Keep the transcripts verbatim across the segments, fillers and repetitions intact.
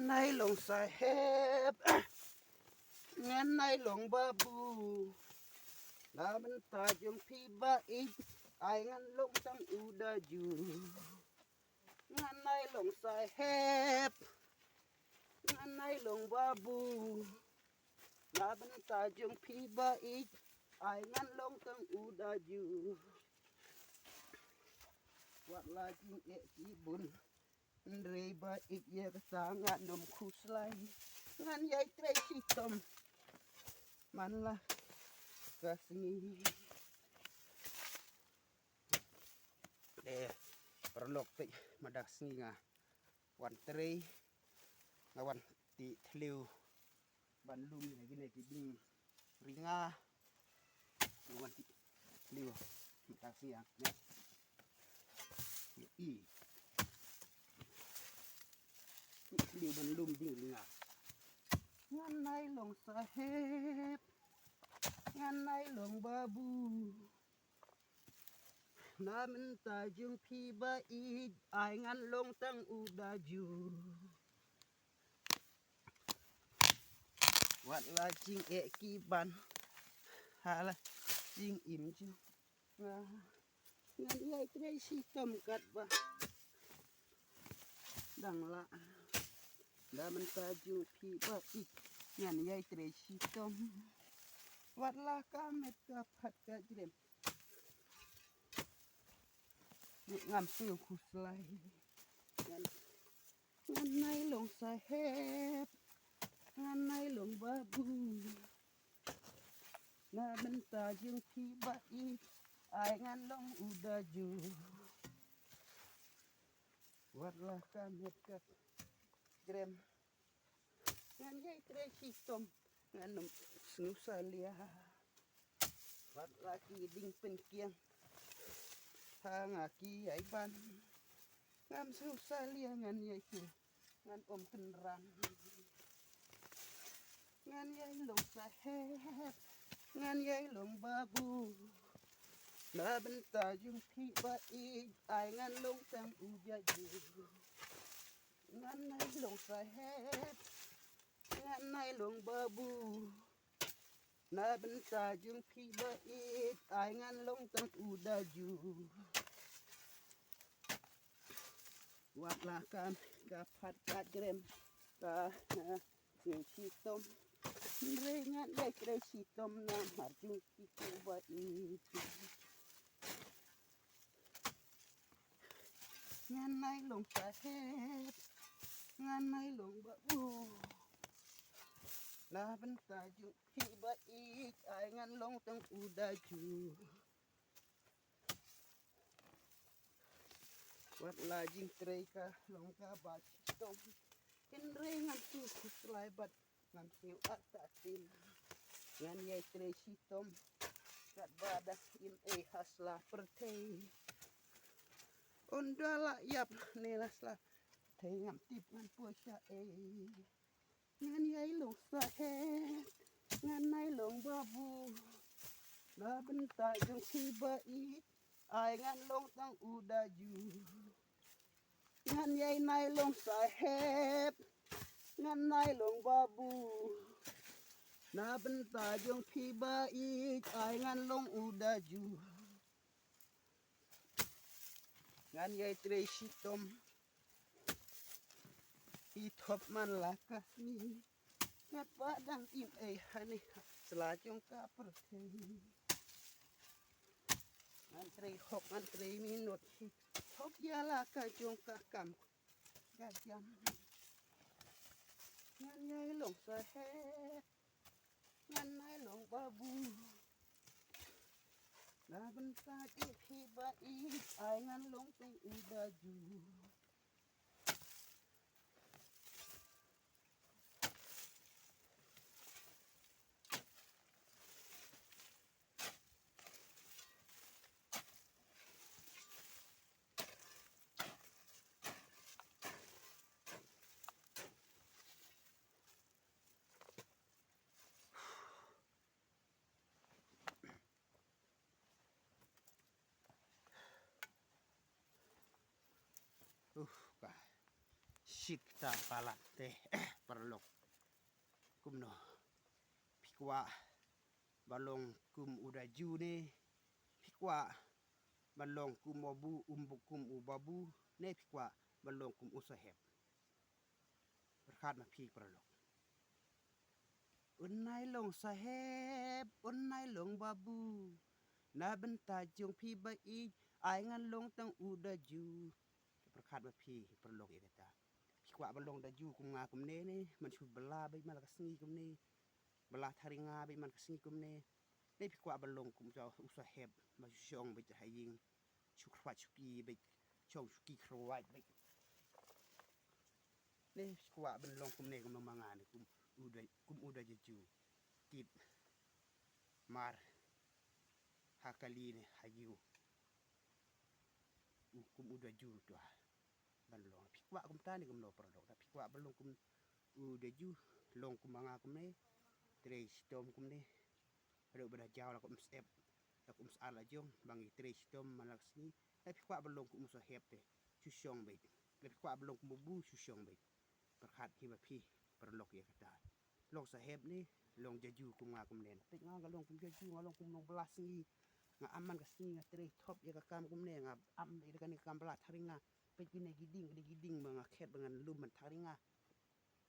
Nai long sahep, ngan nai long babu. Na bynta jong phi ba ïeit, ai ngan long tang u da ju. Ngan nai long sahep, ngan nai long babu. Na bynta jong phi ba ïeit, ai ngan long tang u da ju. Wat la jingeh ki bun, hynrei ba ïeit ïa kata ngan ym khuslai. Ngan ïai trei shitom man la ka sngi. Eh, paralok, te mynta ka sngi nga wan trei, nga wan tih thliew ban lum ïa kine ki dieng ringa. Nga wan tih thliew mynta ka sngi, ah, ne. I. Tih thliew ban lum dieng ringa. Ngan nai long sahep, ngan nai long babu. Na bynta jong phi ba ïeit, ai ngan long tang u da ju. Wat la jingeh ki ban ha la jingim jong nga, ngan ïai trei shitom katba dang lah. Na bynta jong phi ba ïeit, ngan ïai trei shitom. Wat la ka met ka phad ka jrem, ngam sngewkhuslai. Ngan, ngan nai long sahep, ngan nai long babu. Na bynta jong phi ba ïeit, ai ngan long u da ju. Wat la ka met ka jrem, ngan ïai trei shitom, ngan ym sngewsalia. Wat la ki dieng pynkiang ha nga ki ïai ban, ngam sngewsalia, ngan ïai trei, ngan ym kynran. Ngan ïai long sahep, ngan ïai long babu. Na bynta jong phi ba ïeit, ai ngan long tang u da ju. Ngan nai long sahep, ngan nai long babu. Na bynta jong phi ba ïeit, ai ngan long tang u da ju. Wat la ka, ka phad ka jrem, ka, eh, sngewshitom, hynrei ngan ïai trei shitom namar jong phi ba ïeit. Ngan nai long sahep, ngan nai long babu. Na bynta jong phi ba ïeit, ai ngan long tang u da ju. Wat la jingtrei ka long kaba shitom, hynrei ngam sngewkhuslai bad ngam sngew artatien. Ngan ïai trei shitom katba dang im ei ha sla pyrthei. Ynda la ïap ne la sla pyrthei, ngam tip ngan poi shaei. Ngan ïai long sahep, ngan nai long babu. Na bynta jong phi ba ïeit, ai ngan long tang u da ju. Ngan ïai nai long sahep, ngan nai long babu. Na bynta jong phi ba ïeit, ai ngan long u da ju. Ngan ïai trei shitom, i thop man la ka sngi. Ngat ba dang im ei ha ne ha sla jong ka pyrthei. Ngan trei hok, ngan trei minot hi thok ïa la ka jong ka kam ka jam. Ngan ïai long sahep, ngan nai long babu. Na bynta jong phi ba ïeit, ai ngan long tang u da ju. Uh, ka. Tit kita palat te, paralok. Kumno? Phi kwah ba long kum u Daju ne? Phi kwah ba long kum u Babu, um, kum u Babu ne? Phi kwah ba long kum u Saheb? Pyrkhat ma phi paralok. Un nai long Saheb, un nai long Babu. Na bynta jong phi ba ïeit, ai ngan long tang u Daju. Pyrkhat ma phi paralok ïa kata. Phi kwah ba long Daju kum nga kumne ne? Man shu bylla beit man la ka sngi kumne. Bylla tharinga beit man ka sngi kumne. Ne phi kwah ba long kum u Saheb, ba shu shong beit ha ïing, shu khrwat shu ki beit, shong shu ki khrwat beit. Ne phi kwah ban long kumne kum ma nga ne, kum u Daju, kum u Daju. Kit mar ha kali ne ha ïew. U kum u Daju tu ha ban long. Phi kwah kumta ne kumno paralok? Da phi kwah ba long kum u Daju, long kum ma nga kumne, trei shitom kumne. Haduh ba da jaw la ka um syep, la ka um syar la jong, ba ngi trei shitom man la ka sngi. Da phi kwah ba long kum u Saheb te, shu shong beit. Da phi kwah ba long kum u Babu, shu shong beit. Pyrkhat hi ma phi paralok ïa kata. Long Saheb ne, long Daju kum nga kumne? Peit nga, nga long kum Daju, nga long kum nongbylla sngi. Nga am man ka sngi, nga trei thop ïa ka kam kumne, nga am ïa kane ka kam bylla tharinga. Peit kine ki dieng, kine ki dieng ba nga khet ba ngan lum man tharinga.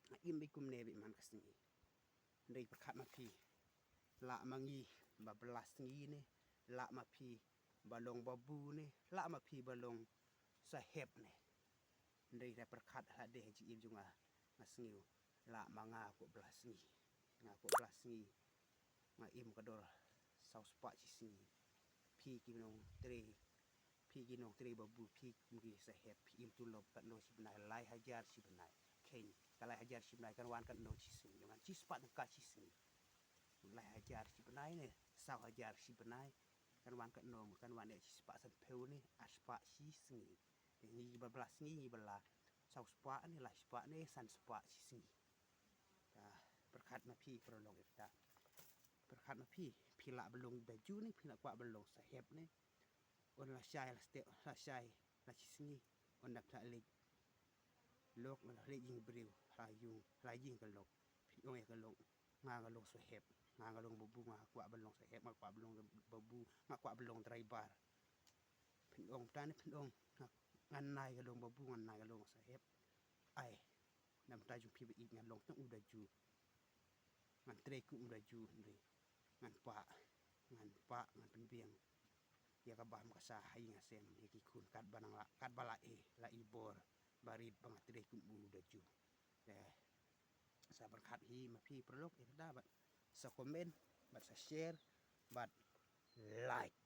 Nga im beit kumne beit man ka sngi. Hynrei pyrkhat ma phi, lah ma ngi ba bylla sngi ne? Lah ma phi ba long Babu ne? Lah ma phi ba long Saheb ne? Hynrei da pyrkhat ha lade ha jingim jong nga, nga sngew lah ma nga kwah bylla sngi. Nga kwah bylla sngi. Nga im ka dor saw spah shi sngi. Phi ki nongtrei, phi ki nongtrei Babu, phi kum ki Saheb, phi im tulop katno shi bnai? Lai hajar shi bnai. Khein, ka lai hajar shi bnai kan wan katno shi sngi? Kan wan shi spah tyngka shi sngi. Lai hajar shi bnai ne saw hajar shi bnai, kan wan katno? Kan wan ïa shi spah sanphew ne ar spah shi sngi. Te ngi ba bylla sngi ngi bylla saw spah ne, lai spah ne san spah shi sngi. Ta pyrkhat ma phi paralok ïa kata. Pyrkhat ma phi, phi lah ba long Daju ne, phi lah kwah ba long Saheb ne? Un la shai la step, la shai la shi sngi, un dap la leit lok, la leit ïing briew, la ïing, la ïing ka lok. Phin ong ïa ka lok, nga nga long Saheb, nga nga long Babu, nga kwah ba long Saheb, nga kwah ba long Babu, nga kwah ba long driver. Phin ong, ta ne phin ong, nga, ngan nai ka long Babu, ngan nai ka long Saheb. Ai, na bynta jong phi ba ïeit ngan long tang u Daju. Ngan trei kum u Daju, hynrei ngan pah, ngan pah, ngan pynbiang ïa ka bam ka sa ha ïing ha sem, ïa ki khun katba nang la, katba la eh, la i bor barit ba nga trei kum u Daju. Te sa pyrkhat hi ma phi paralok ïa kata, bad sa comment, bad sa share, bad like.